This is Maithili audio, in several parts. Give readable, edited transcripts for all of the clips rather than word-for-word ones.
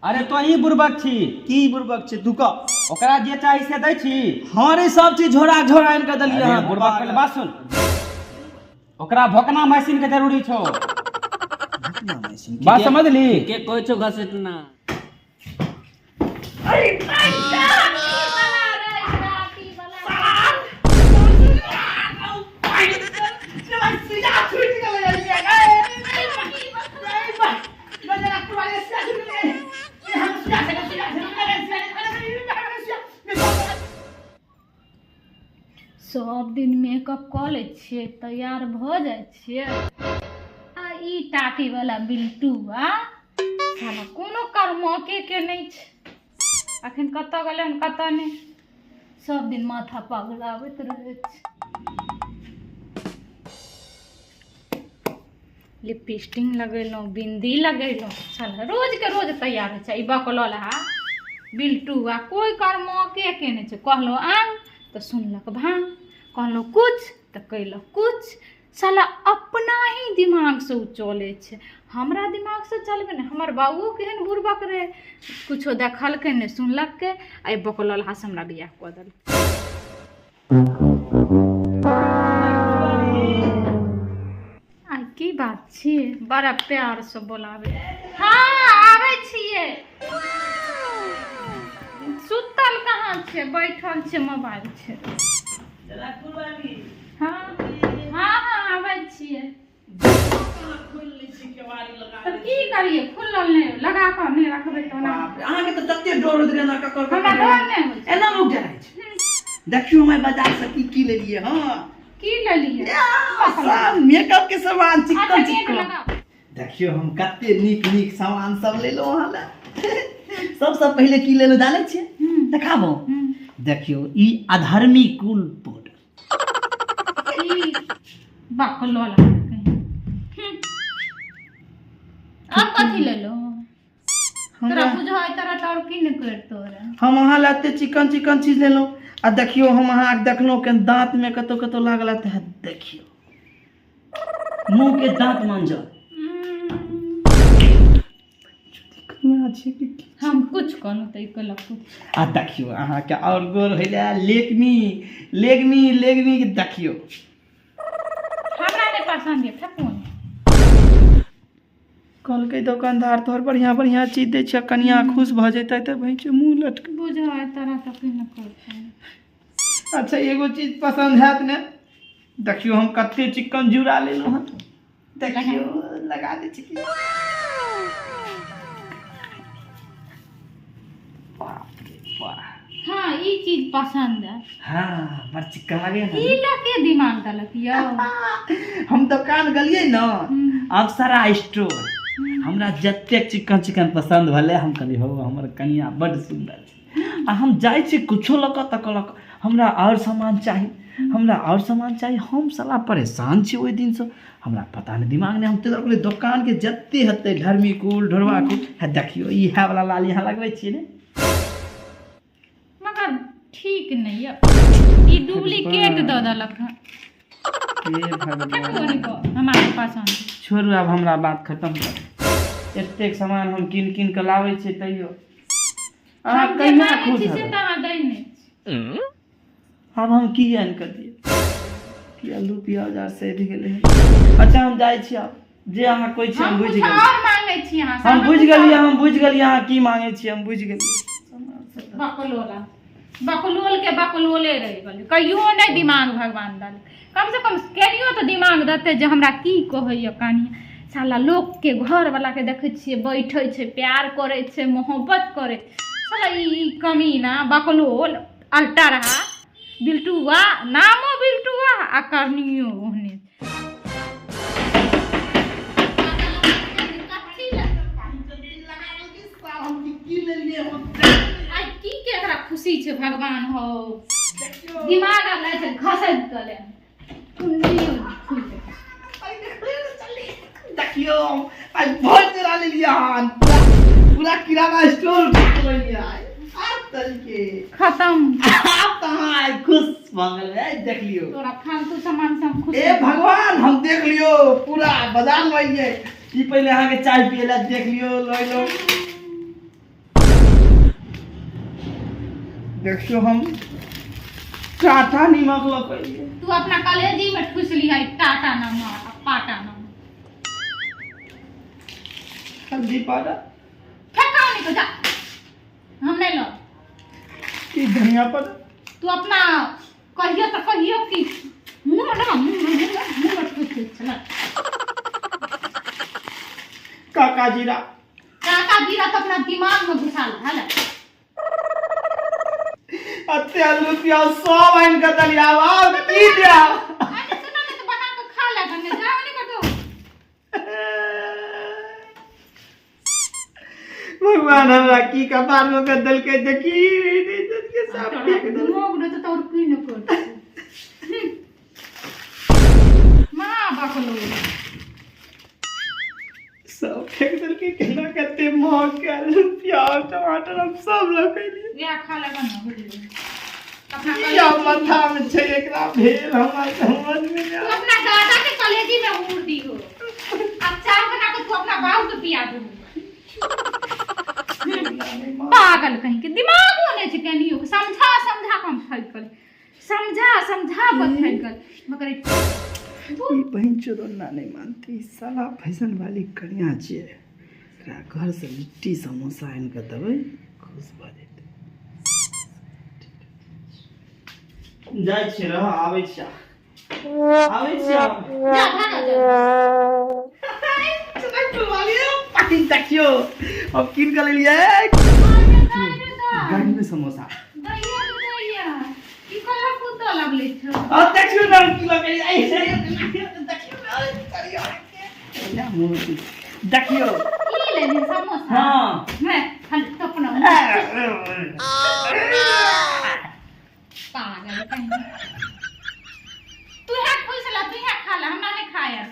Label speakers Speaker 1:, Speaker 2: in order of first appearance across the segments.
Speaker 1: अरे तो ही बुड़बक छी।
Speaker 2: की बुड़बक छी तू कह?
Speaker 1: ओकरा जे चाही से दै छी।
Speaker 2: हाँ रे, सब चीज झोरा झोरा आनि कऽ देलियै
Speaker 1: अरे
Speaker 2: हन।
Speaker 1: बुड़बक, पहिले बात सुन। ओकरा भोकना मशीन के जरूरी छौ। बात समझली?
Speaker 3: के कहै छौ घसीटना?
Speaker 4: सब दिन मेकअप कऽ लै छियै, तैयार भऽ जाइ छियै, आ ई टाटी वाला बिल्टुआ साला कोनो कर्मके के नहि छै। अखन कतऽ गेलै हन कतऽ नहि, सब दिन माथा पगलाबैत रहै छै। लिपस्टिक लगेलहुँ, बिन्दी लगेलहुँ, साला रोजके रोज तैयार होइ छै। ई बकलल हा बिल्टुआ कोइ कर्मके के नहि छै। कहलहुँ आन तऽ सुनलक भाँग, कहलहुँ कुछ तऽ कयलक कुछ। साला अपना ही दिमागसँ ओ चलै छै, हमरा दिमागसँ चलबै नहि। हमर बाबुओ केहन बुड़बक रहै, कुछो देखलकै नहि सुनलकै, आ ई बकलल हासँ हमरा बियाह कऽ देलकै। आ की बात छियै, बड़ा प्यारसँ बोलाबै। हँ, आबै छियै। सुतल कहाँ छियै, बैठल छियै, मोबाइल छै। हँ हँ हँ, आबै छियै। तऽ की करियै, खुलल नहि लगा कऽ नहि रखबै तऽ ओना।
Speaker 2: बाप रे, अहाँके तऽ तते डर होइत रहै एना ककर
Speaker 4: हमरा डर नहि होइ छै।
Speaker 2: एना लोक डराइ छै? देखियौ, हम बाजार से की की लेलियै। हँ,
Speaker 4: की लेलियै?
Speaker 2: सब मेकअप के सामान।
Speaker 4: अच्छा,
Speaker 2: चिक्कन
Speaker 4: नेट
Speaker 2: चिक्कन
Speaker 4: लगाउ।
Speaker 2: देखियौ, हम कते नीक नीक सामान सब लेलहुँ अहाँ लए। सबसँ पहिले की लेलहुँ जानै छियै? देखाबो। देखियौ, ई अधर्मी कुल पाउडर।
Speaker 4: ई बकलोल कहीं। आब कथी लेलो तोरा?
Speaker 2: हमरा
Speaker 4: बुझाइ तोरा तऽ आओर की नहि करतो रे।
Speaker 2: हम अहाँ लए एते चिकन चिकन चीज लेलहुँ, आ देखियौ, हम अहाँके देखलहुँ केन दाँतमे कतौ कतौ लागल तऽ देखियौ, मुँहके दाँत मांजल। कनिया छै कि की?
Speaker 4: हम कुछ कहलहुँ तऽ ई कहलक कुछ।
Speaker 2: आ देखियौ, अहाँके आओर गोर होइले लेगमी लेगमी लेगमी के देखियौ।
Speaker 4: हमरा नहि पसन्द यऽ, फेकू ने।
Speaker 2: कहलकै दोकानदार, तोहर बढ़िआँ बढ़िआँ चीज दै छियै, कनिया खुश भऽ जेतै, तऽ भैंस मुँह लटक।
Speaker 4: बुझाइ तोरा तऽ की नहि करतो।
Speaker 2: अच्छा, एगो चीज पसन्द हैत ने? देखियौ, हम कते चिकन जुड़ा लेलहुँ हन। देखियौ, लगा दै छी। बाप रे बाप!
Speaker 4: हाँ, ई चीज पसन्द है।
Speaker 2: हाँ, बड़ चिकन लागे ने।
Speaker 4: ई लऽ के दिमाग देलक यौ?
Speaker 2: हम दोकान गेलियै ने अप्सरा स्टोर, हमरा जतेक चिकन चिकन पसन्द भेलै, हम कहलियै, हो, हमर कनिया बड्ड सुन्दर छै। आ हम जाइ छी कुछो लऽ कऽ तऽ कहलक, हमरा आओर सामान चाही, हमरा आओर सामान चाही। हम साला परेशान छी ओहि दिनसँ, हमरा पता नहि दिमाग नहि। हम ताहि दुआरे कहलियै, दोकानके जते हेतै धर्मी कुल ढोरबा कुल है। देखियौ, इएह वाला लाल यहाँ लगबै छियै ने।
Speaker 4: मगर ठीक नहि यऽ, ई डुप्लीकेट दऽ देलक हँ।
Speaker 2: हे भगवान!
Speaker 4: फेकू नहि कऽ, हमरा पसन्द।
Speaker 2: छोड़ू, आब हमरा बात खतम कर। एतेक सामान हम कीन कीन कऽ लाबै छियै, तैयो अहाँ
Speaker 4: हम जे
Speaker 2: कहिया
Speaker 4: मांगै
Speaker 2: खुश
Speaker 4: छी से
Speaker 2: हेबै?
Speaker 4: तऽ अहाँ दै नहि छी।
Speaker 2: आब हम की आनि कऽ दियै कि आलू प्याज आर सधि गेलै। अच्छा, हम जाइ छी आब। जे अहाँ कहै छी हम
Speaker 4: हम
Speaker 2: बुझि
Speaker 4: कुछ
Speaker 2: गेलियै।
Speaker 4: और मांगै छी अहाँ से।
Speaker 2: हम बुझि गेलियै, हम बुझि गेलियै अहाँ की मांगै छी, हम बुझि गेलियै।
Speaker 4: बकलोला बकलोल के बकलोले रहि गेलै, कहियो नहि दिमाग भगवान देलकै। कम से कम कनियो तऽ दिमाग देतै जे हमरा की कहैया कनिया। साला लोकके घरवला के देखै छियै, बैठै छै, प्यार करै छै, मोहब्बत करै छै। साला ई कमीना बकलोल अलटरहा बिल्टुआ, नामो बिल्टुआ आ करनियो ओहने। आइ की के एकरा खुशी छै भगवान हो? दिमाग आर लागै छै घसकि गेलै, कुंडी खुलि गेलै।
Speaker 2: देखियौ, आइ बहुत चुरा लेलियै हन, पूरा किराना स्टोर उठा लेलियै आइ। आब तरीके
Speaker 4: खत्म।
Speaker 2: आब तऽ अहाँ आइ खुश भऽ गेलै। आइ देख लियौ।
Speaker 4: तोरा फालतू सामान से हम खुश।
Speaker 2: ए भगवान, हम देख लियौ, पूरा बाजार लऽ एलियै। ई पहिले अहाँके चाय पियै लए, देख लियौ, लऽ एलहुँ। देखियो हम टाटा निमक लऽ के एलियै।
Speaker 4: तू अपना कलेजी में ठुस लिहा ई टाटा नमक आ पाटा नमक।
Speaker 2: हल्दी पाउडर।
Speaker 4: फेंका नहीं को जा, हम नहीं लो।
Speaker 2: ई धनिया पाउडर।
Speaker 4: तू अपना कहियो तो कहियो कि मुंह में ना, मुंह में, मुंह में, मुंह में ठुस ले, चला।
Speaker 2: काका जीरा।
Speaker 4: काका जीरा तो अपना दिमाग में घुसा ले, हले।
Speaker 2: अते आलू प्याज सब आनि कऽ देलियै, आब आब की देब?
Speaker 4: अरे सुनो ने, तो बना के खा ले, कने जाओ नहीं कतो।
Speaker 2: भगवान हमरा की कपार में के देलकै, देखी के सब फेंक देलकै।
Speaker 4: दिमाग ने तो तोर की न कर। मां बाकलो।
Speaker 2: सब फेंक देलकै। केना कते महग के आलू प्याज टमाटर हम सब लऽ के एलियै।
Speaker 4: या खा ले बना बुझलियै। अपना
Speaker 2: की आब माथा में छै एकरा भेल, हमरा समझ में नहि
Speaker 4: तू
Speaker 2: आबै।
Speaker 4: अपना दादा के कलेजी में उड़ दियो। अब चाय बना के तू अपना बाबू के पिया दू। पागल कहीं के, दिमाग होने छै कनियो के। समझा समझा के हम थाकि गेल, समझा समझा के थाकि गेल, मगर ई
Speaker 2: ई बहिन चोदना नहीं मानती, ई साला फैशन वाली कनिया छियै, एकरा घर से लिट्टी समोसा आनि कऽ देबै, खुश भऽ जेतै। जाइ छियै, रह, आबै छियै, आबै छियै आब।
Speaker 4: जा भागा जा।
Speaker 2: देखियौ अब कीन कऽ लेलियै गर्मी समोसा।
Speaker 4: दैया दैया, ई कला कुत्ता लगले छौ।
Speaker 2: आ देखियौ ने की लगै ऐसे, देखियौ ने, देखियौ।
Speaker 4: की लेली समोसा?
Speaker 2: हाँ।
Speaker 4: मैं खाली तपना। पागल कहीं, तू है खुश ला, तू है खा ला, हमरा नहीं खाया।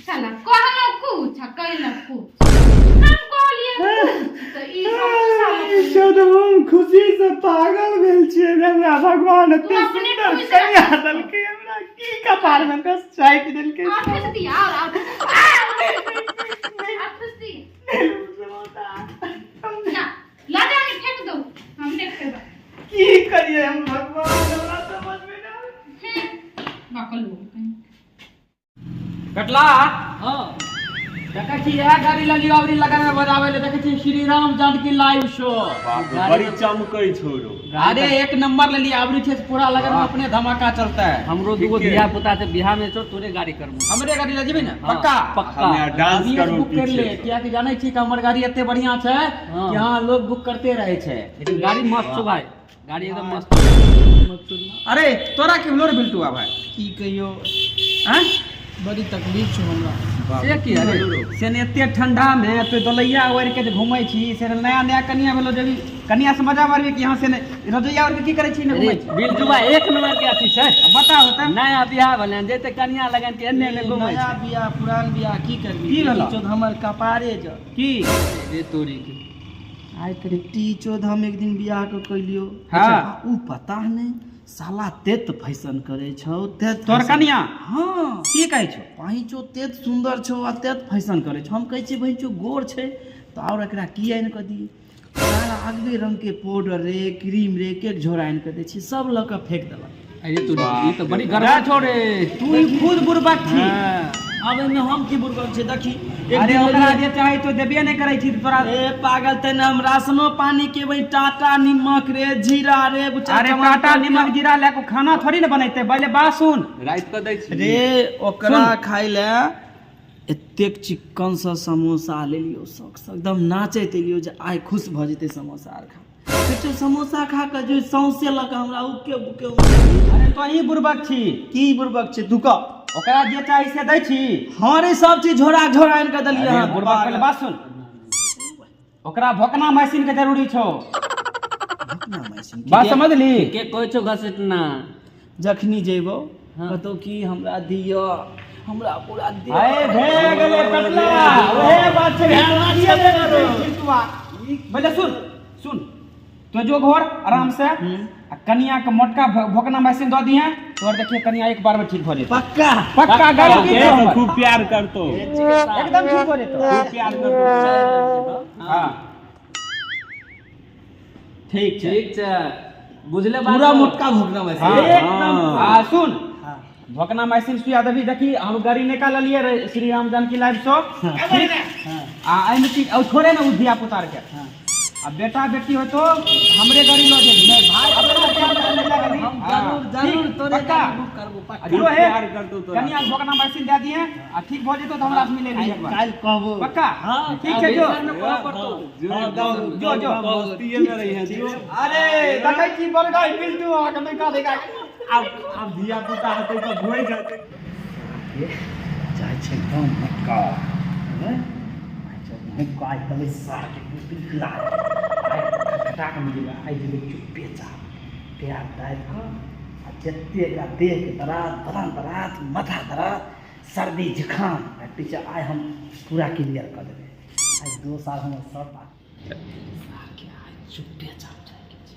Speaker 4: चला कहलो कुछ आ कहलो कुछ, हम कहलिए कुछ तो ई समोसा लऽ।
Speaker 2: चौदह हम खुशी से पागल भेल छियै, हमरा भगवान एते
Speaker 4: तू अपने
Speaker 2: सुंदर
Speaker 4: खुश
Speaker 2: कन्या
Speaker 4: रह।
Speaker 2: देलकै, हमरा की कपार में कस चाटि देलकै।
Speaker 4: और खुश दिया, और और और खुश दी ना, ला जा के फेंक दो, हम नहीं खेबै।
Speaker 2: की करियै हम भगवान, हमरा समझ में नहि आबै।
Speaker 4: बाकल हो कहीं।
Speaker 1: कटला।
Speaker 3: हाँ।
Speaker 1: देखै छी इएह गाड़ी लगी अबरी लगन में बजाबै ले, देखै छी श्री राम जानकी लाइव शो।
Speaker 5: बाप रे, बड़ी चमकै छौ रौ।
Speaker 1: अरे एक नंबर ले लिया, अबरी छै से पूरा लगन में अपने धमाका चलता है।
Speaker 3: हमरो दूगो
Speaker 5: ठीके।
Speaker 3: धिया पुता छै बियाह में छौ, तोरे गाड़ी करबो।
Speaker 1: हमरे गाड़ी ले जेबी ने?
Speaker 3: हाँ,
Speaker 1: पक्का?
Speaker 3: पक्का।
Speaker 5: हमे डांस
Speaker 1: अभिये से
Speaker 5: करू
Speaker 1: बुक कर ले,
Speaker 5: पीछे से।
Speaker 1: कियाकि जानै छी कि हमर गाड़ी एते बढ़िया छै
Speaker 3: हाँ।
Speaker 1: कि हाँ लोग बुक करते रहे छै।
Speaker 3: लेकिन गाड़ी मस्त छौ भाई, गाड़ी एकदम मस्त छौ।
Speaker 1: अरे तोरा की भेलो रे बिल्टुआ भाई?
Speaker 2: की कहियो
Speaker 1: आँय?
Speaker 2: बड़ी तकलीफ छौ हमरा।
Speaker 3: से की अरे?
Speaker 1: से ने एते ठंडा में तो दोलैया ओढ़ के जे घूमै छी, से नया नया कनिया भेलो, जब कनिया से मजा मारबी कि यहाँ से ने रजैया ओढ़ के की करै छी ने
Speaker 3: अरे
Speaker 1: घूमै छी?
Speaker 3: बिल्टुआ एक नंबर के अथी छै।
Speaker 1: अब बताउ तऽ।
Speaker 3: नया बियाह भेलै हन, जैते कनिया लगन के एन्ने एन्ने घूमै
Speaker 2: नया
Speaker 3: छै।
Speaker 2: बियाह पुरान बियाह की करबी?
Speaker 1: की भेलौ?
Speaker 2: चोद हमर कपारे जल।
Speaker 1: की?
Speaker 3: रे तोरी के।
Speaker 2: आइ तऽ लिट्टी चोद हम एक दिन बियाह के कैलियो।
Speaker 1: हाँ।
Speaker 2: उ पता नहि साला तेत फैशन करै छौ, तेत
Speaker 1: तोहर
Speaker 2: फैशन।
Speaker 1: कनिया?
Speaker 2: हाँ।
Speaker 1: की कहै छौ?
Speaker 2: पाँचो तेत सुन्दर छौ आ तेत फैशन करै छौ। हम कहै छियै बहिनचो गोर छै तऽ आओर एकरा की आनि कऽ दियै? सारा अगबे रंग के पाउडर रे, क्रीम रे, केक झोरा आनि कऽ दै छियै, सब लऽ कऽ फेंक देलक।
Speaker 3: अरे तू ई तऽ बड़ी गड़बड़ छौ रे।
Speaker 1: तू ई खुद बुड़बक छी।
Speaker 2: हाँ। आब एहिमे हम की बुड़बक छै? देखी एक
Speaker 1: अरे
Speaker 2: दिन
Speaker 1: ओकरा
Speaker 2: लेलियै-
Speaker 1: जे चाही तो देबे नहि करै छी तोरा।
Speaker 2: ए पागल, तैने हम राशनो पानी के वही टाटा निमक रे, जीरा रे, बुचा
Speaker 1: अरे
Speaker 2: टमाटर
Speaker 1: टाटा निमक जीरा लए कऽ खाना थोड़ी ने बनेतै, पहिले बात सुन।
Speaker 5: राति कऽ दै छी
Speaker 2: रे ओकरा खाय ले एतेक चिक्कन से समोसा लेलियो, शौक से एकदम नाचैत एलियो जे आइ खुश भऽ जेतै समोसा आर खा। देखियौ समोसा खा कऽ जे सौंसे लऽ कऽ हमरा उके बुके।
Speaker 1: अरे तो ही बुड़बक छी।
Speaker 2: की बुड़बक छै तू कह?
Speaker 1: ओकरा जे चाही से दै छी।
Speaker 2: हाँ रे, सब चीज झोरा झोरा आनि कऽ देलियै
Speaker 1: अरे
Speaker 2: हन।
Speaker 1: बुड़बक, पहिले बात सुन, ओकरा भोकना मशीन के जरूरी छौ।
Speaker 2: भोकना मशीन?
Speaker 1: बात समझली?
Speaker 3: के कहै छौ घसीटना?
Speaker 2: जखनी जेबौ
Speaker 3: हाँ।
Speaker 2: कतौ की हमरा दिअ, हमरा पूरा दिअ।
Speaker 1: अरे भे गेलै कटला, ओहे बात छै। पहिले सुन सुन, तो जो घर आराम से आ कनिया के मोटका भोकना मशीन दऽ दिहे, तोर देखिए कनिया एक बार में ठीक भऽ जेतौ।
Speaker 2: पक्का?
Speaker 1: पक्का गारंटी छौ हमर।
Speaker 5: खूब प्यार करतो।
Speaker 1: एकदम ठीक भऽ जेतौ।
Speaker 5: खूब प्यार करतो।
Speaker 1: हाँ। ठीक छै।
Speaker 3: ठीक छै, बुझले बात।
Speaker 2: पूरा मोटका भोकना मशीन
Speaker 1: एकदम। आ सुन, भोकना मशीन सुइया देबही। देखी हम गाड़ी निकाललियै रे श्री राम जानकी लाइव शॉप। आ एहिमे की और छोड़े ने उ धिया पुता के। आ बेटा बेटी हो तो हमरे गाड़ी लऽ जेबही। नहीं भाई, अपना प्यार करने लगली।
Speaker 3: हम जरूर जरूर तोरे
Speaker 1: पक्का।
Speaker 3: गाड़ी बुक करबो पक्का।
Speaker 1: जो है
Speaker 5: प्यार करतो तोरा।
Speaker 1: कनिया भोकना मशीन दे दिए आ ठीक भ जेतो तो हमरा से मिले ली एक बार।
Speaker 2: काल्हि कहबो।
Speaker 1: पक्का?
Speaker 2: हाँ।
Speaker 1: ठीक छै, जो
Speaker 3: में कहऽ पड़तो।
Speaker 5: जो
Speaker 1: जो जो
Speaker 5: मस्तीये में रही है जो।
Speaker 1: अरे देखै छी बड़का बिल्टू अहाँके नहि कह देगा।
Speaker 5: आब आब धिया पुता हेतै तऽ भोइ जेतै।
Speaker 2: जाइ छै गाँव मोटका मोटका आइ तबै सारके बिल्कुल आइ खटखटा कऽ मिलेबै। आइ जेबै चुप्पे चाप प्यार दाबि कऽ आ जते एकरा देहके दराज, बदन दराज, माथा दराज, सर्दी जुकाम पीछे आइ हम पूरा क्लियर कऽ देबै। आइ 2 साल हमर सब बात सारके आइ चुप्पे चाप जाइके छै।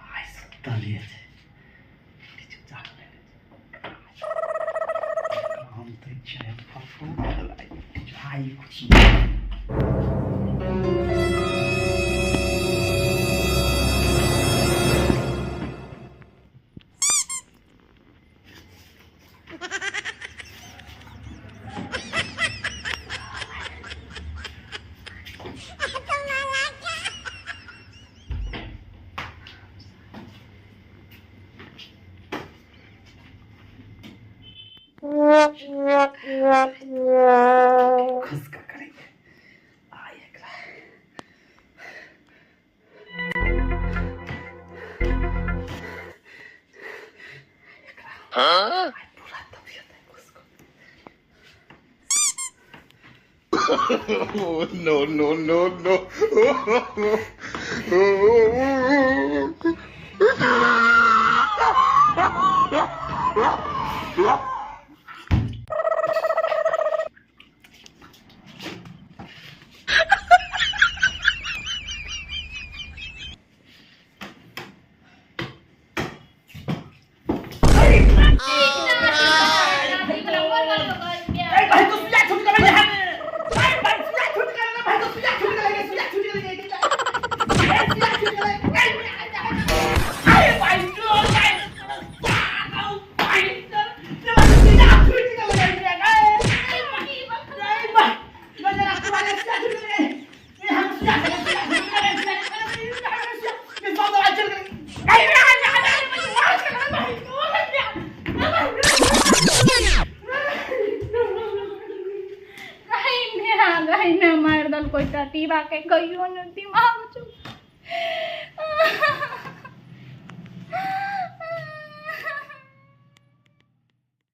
Speaker 2: आइ सुतलियै छै, चुपचाप हम तऽ छै आइ कुछ खुश का करेंगे। आइ एकरा पूरा तबियत है खुश कर।
Speaker 6: No, no, no, no.
Speaker 2: भाई तो सुइया छूट गेलै यहाँ। भाई भाई सुइया छूट गेलै, भाई तो सुइया छूट गेलै, सुइया छूट गेलै, सुइया छूट गेलै। अरे भाई जो भाई भाई सुइया छूट गेलै। भाई भाई सुइया छूट गेलै, हम सुइया
Speaker 4: मारि देलकै टटीबा के, कहियो ने दिमाग